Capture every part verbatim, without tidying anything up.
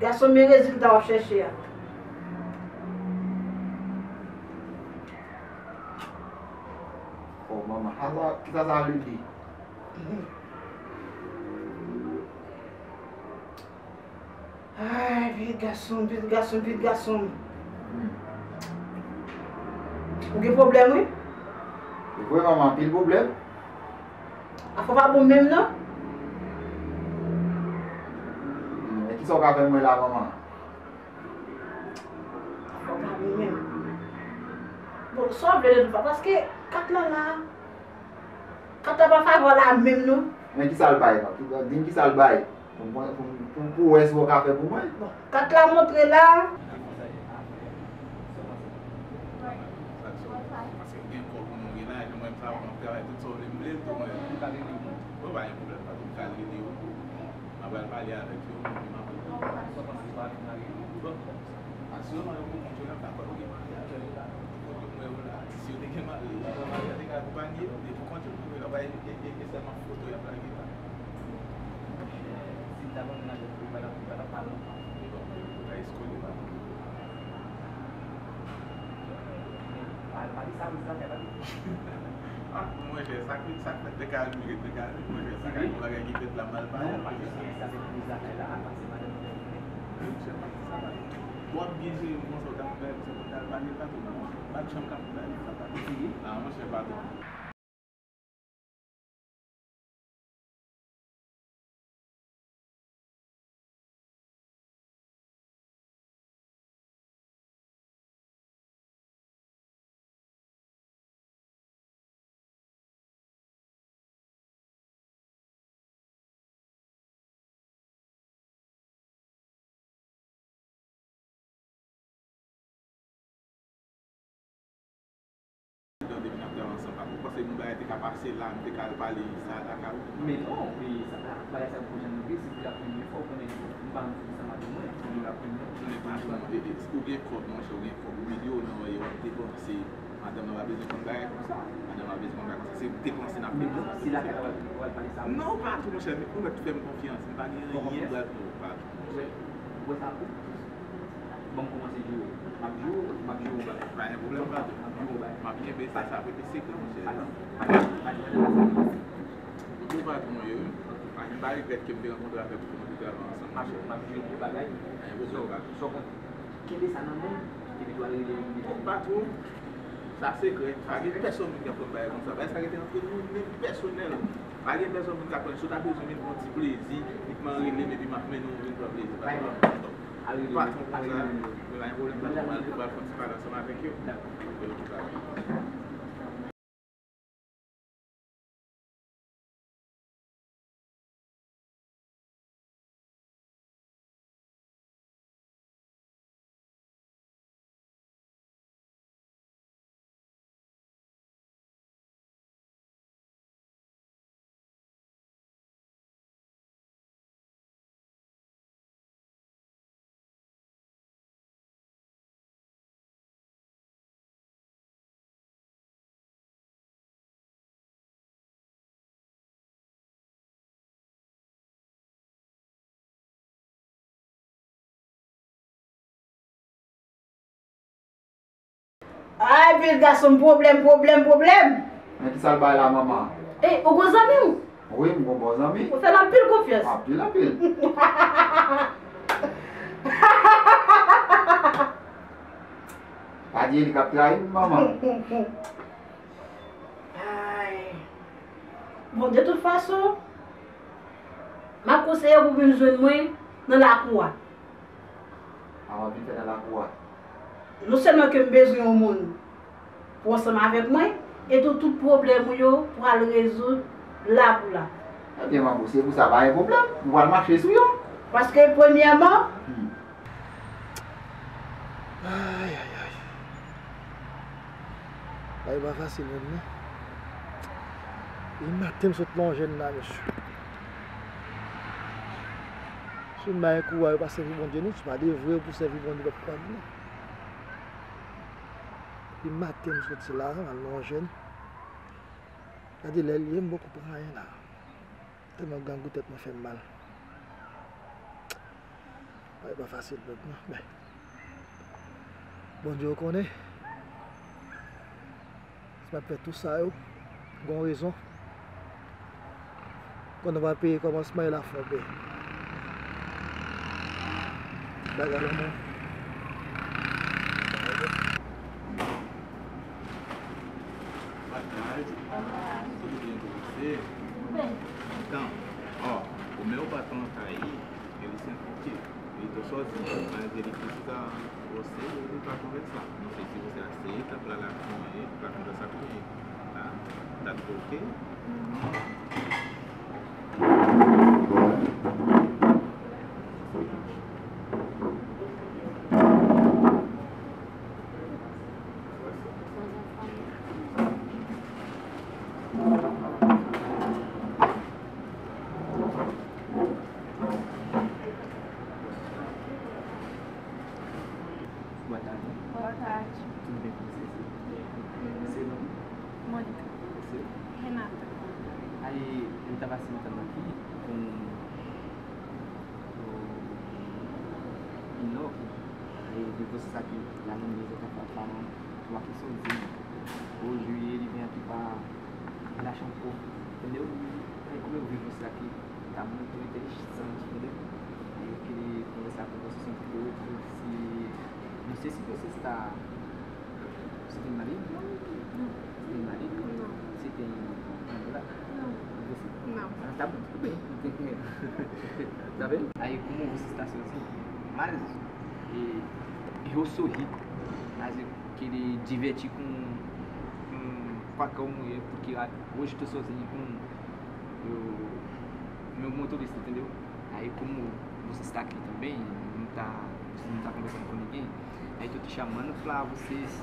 Gason, men rezilta w ap chèche a. Oh, manman, sa, sa, kisa sa vle di? Ay, pitit gason, pitit gason, pitit gason. Hmm. Ou gen pwoblèm, wi. E vre, manman, anpil pwoblèm. Afè w pa bon menm, non. Hmm, e kisa w ka fè mwen la, manman? Afè w pa bon menm. Bon, sa w vle de tout fason, paske kat la la. Kat la pa favè w la menm, non. Men kisa l bay, non? Di m kisa l bay. Pou mwen, pou, pou, pou wè si w ka fè pou mwen. Bon, kat la montre la. Paske gen kòb mwen gen la, epi mwen m sa ap travay tout sa w vle m vle l tou mwen. Ou pa gen pwoblèm, pa m ka rele yo. M ap al pale avèk yo, epi m ap. Bon, asirman yo pou kont yo, y ap dakò yo gen mari avè yo la. Pou kont yo mwen yo la. Si yo te gen mari, yo ta mari, yo te ka akonpanye yo, men pou kont yo, yo pa e, e, e, e sèlman foto y ap lage la. Monchè, si m ta konn nan jèt pou yo pa t ap, yo pa t ap pale. Bon, yo ta eskole pa. Al pale sa, wi, sa fè pale. Ah, monchè, sa ki, sa k fèt te ka rive, te ka rive, monchè, sa ka yon bagay ki fèt la mal pale. Non, pa kesyon sa, se pou zakay la, pase madanm nan vini. Wi, monchè, pase sa, pale. W ap byen jere, monchè, w t ap fè, monchè, w t al pale, pa tou, non. Pa t janm ka fè bagay sa, pale. Wi. Ah, monchè, pa tou. Depi n ap travay ansanm, pa, ou panse yon bagay te ka pase la, m te ka al pale sa lakay ou? Men non, e sa, bagay sa poko janm rive, se pou l ap vin, men fò w konnen, m pa menm sou sa madanm mwen, pou l ap vin non. Men patwon, e, e, ou gen kòb, monchè, ou gen kòb, ou milyonnen, w ap depanse. Madanm nan pa bezwen konn bagay konsa. Madanm nan pa bezwen konn bagay konsa. Se depanse n ap depanse. Men non, si lakay la w al, w al pale sa. Non, patwon, monchè, ou mèt fè m konfyans. M pa gen anyen m pral di w, patwon, monchè. Ou wè sa pou? Ban m kòmanse jere w. M ap jere w, m ap jere w bagay. Pa gen pwoblèm, patwon. M ap jere w bagay. M ap kenbe sa, sa rete sekrè, monchè. Patwon, patwon, patwon. Ou bon patwon ye, wi. M pa regrèt ke m te rankontre avèk ou pou nou te travay ansanm, monchè. M ap jere w bagay. Pa gen pwoblèm, patwon. Kenbe sa nan men w, epi tou al rele yo pou li. Bon, patwon, sa sekrè. Pa gen pèsonn moun k ap konn bagay konsa. Bagay sa rete antre nou menm pèsonèl. Pa gen pèsonn moun k ap konn. Si w ta bezwen vin pran ti plezi, vin rele m epi m ap mennen w vin pran plezi. Pa gen pwoblèm. Patwon konsa, men pa gen pwoblèm, patwon, m al, m al fè yon ti pale ansanm avèk yo. Dakò. Epi nou pale. Ay, vil gason, pwoblèm, pwoblèm, pwoblèm. Men ki sa l bay la, manman? Ey, ou gon zanmi w? Wi, m gon bon zanmi. Ou fè l anpil konfyans. Anpil, anpil. Pa di e li k ap trayi m, manman. Ay. Bon, de tout fason, m ap konseye w pou vin jwenn mwen nan lakou a. A w ap vin fè nan lakou a? Non sèlman ke m bezwen yon moun pou ansanm avèk mwen, e tou tout pwoblèm ou yo pou al rezoud la pou la. Ebyen, manbo, se pou sa, pa gen pwoblèm. M pral mache sou yo. Paske, premyèman, hmm. Ay, ay, ay. Bagay pa fasil menm, non. E maten m sot lonje n la, mesye. Si w bay kouraj, ou pa sèvi Bondye, non, se pa de vre pou sèvi Bondye, p ap kapab, non. Depi maten m soti la, m al lonje n. Gade lè l ye, m poko pran anyen la. Tèlman grangou tèt mwen fè m mal. Bagay pa fasil menm non. Men Bondye ou konnen. Si m ap fè tout sa yo, gon rezon. Konnen w pral peye kòmansman e lafen w peye. Bagay lanmou. Madanm, kote w te enterese? Tan. Ò, ou men ou pa t nan kay li, e li se yon kouti. Li te sòti, malgre li te chita, wè se li pa konvèt sa. Non, se si wè se ase, t ap la la, li pa konvèt sa, li pa konvèt sa. Sa te oke. Boa tarde. Boa tarde. Tudo bem com você? Seu nome? Mônica. Você? Renata. Aí, eu estava sentando aqui com o Pinóquio, aí eu vi você aqui lá na mesa, tá falando uma questãozinha. Hoje ele vem aqui pra relaxar um pouco, entendeu? Aí como eu vi você aqui, tá muito interessante, entendeu? Aí eu queria conversar com você sobre coisas, se, não sei se você está, você tem marido? Não. Você tem marido? Não. Você tem namorado? Não. Você? Não. Ah, tá bom, tudo bem, não tem problema. Tá vendo? Aí como você está sozinho, mas e, eu sorri, mas eu queria divertir com, com qualquer mulher, porque ah, hoje eu tô sozinho com o meu motorista, entendeu? Aí, como você está aqui também, não tá, você não tá conversando com ninguém, aí tô te chamando pra vocês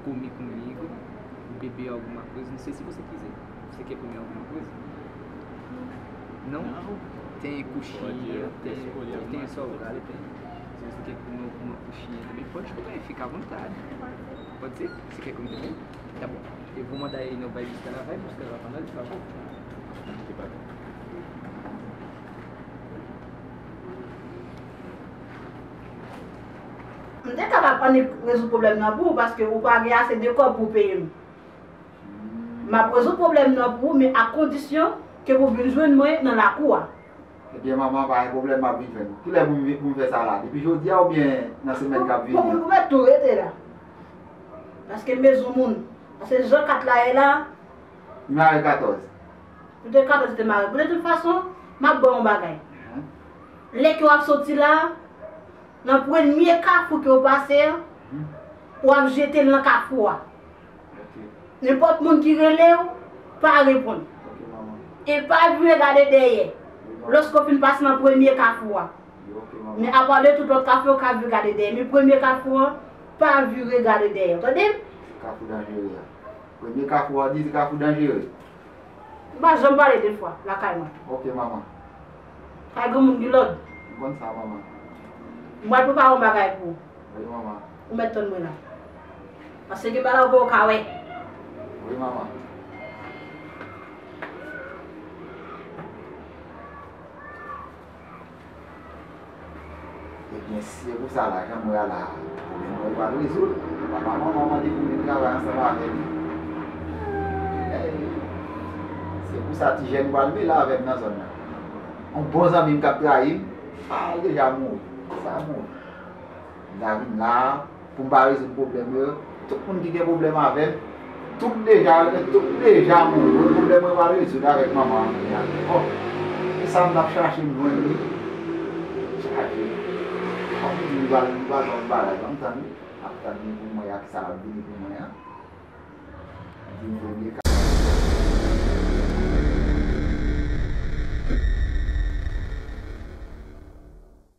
comer comigo, beber alguma coisa, não sei se você quiser. Você quer comer alguma coisa? Não? Não. Tem coxinha, pode, tem, escolher alguma coisa, salgado, tem. Se você quer comer alguma coxinha também, pode comer, fica à vontade. Pode ser? Você quer comer também? Tá bom. Eu vou mandar aí, não vai buscar, não vai buscar lá pra nós, por favor? M te kapab annik rezoud pwoblèm nan pou ou, paske ou pa gen ase de kòb pou w peye m. M ap rezoud pwoblèm nan pou ou, men a kondisyon ke pou vin jwenn mwen nan lakou a. Ebyen, manman, pa gen pwoblèm, m ap vin jwenn ou. Kilè pou m vin, pou m fè sa la? Depi jodi a oubyen nan semèn k ap vini an? Bon, bon, pou mèt tou rete la. Paske m bezwen moun. Paske jan kat la ye la. Li mare katòz. Li te katòz, li te mare. Bon, de tout fason, m ap ba w yon bagay. Lè ke w ap soti la, nan premye kafou ke w pase a, w ap jete l nan kafou a. Ok. Nenpòt moun ki rele w, pa reponn. Ok, manman. E pa vire gade dèyè. Wi, manman. Lòske w fin pase nan premye kafou a. Wi, ok, manman. Men apa de tout lòt kafou yo, ka vire gade dèyè. Men premye kafou an, pa vire gade dèyè. Tande m? Se kafou danjere a. Premye kafou a, di se kafou danjere. M pa janm pale de fwa lakay mwen. Ok, manman. Kay granmoun gen lòd. M konn sa, manman. M pral prepare yon bagay pou ou. Wi, manman. Ou mèt tann mwen la. Paske gen bagay ou poko ka wè. Wi, manman. Ebyen, si se pou sa, lajan mwen a la, pwoblèm mwen pral rezoud. Papa, manman mande pou vin travay ansanm avè m. Ey, se pou sa ti jèn pral mele avè m nan zòn nan. Yon bon zanmi m k ap trayi m, sa deja mouri. Sa mouri. M ta vin la, pou m pa rezoud pwoblèm yo. Tout moun ki gen pwoblèm avè m, tout deja, tout deja moun, pwoblèm mwen pral rezoud avèk manman an kounye a. Bon, e sa m t ap chache, m jwenn li. Chache. Fòk m di li pral, li pral ban m bagay, ban m tann li. M ap tann li pou m wè ak sa l ap vini pou mwen an. Di m premye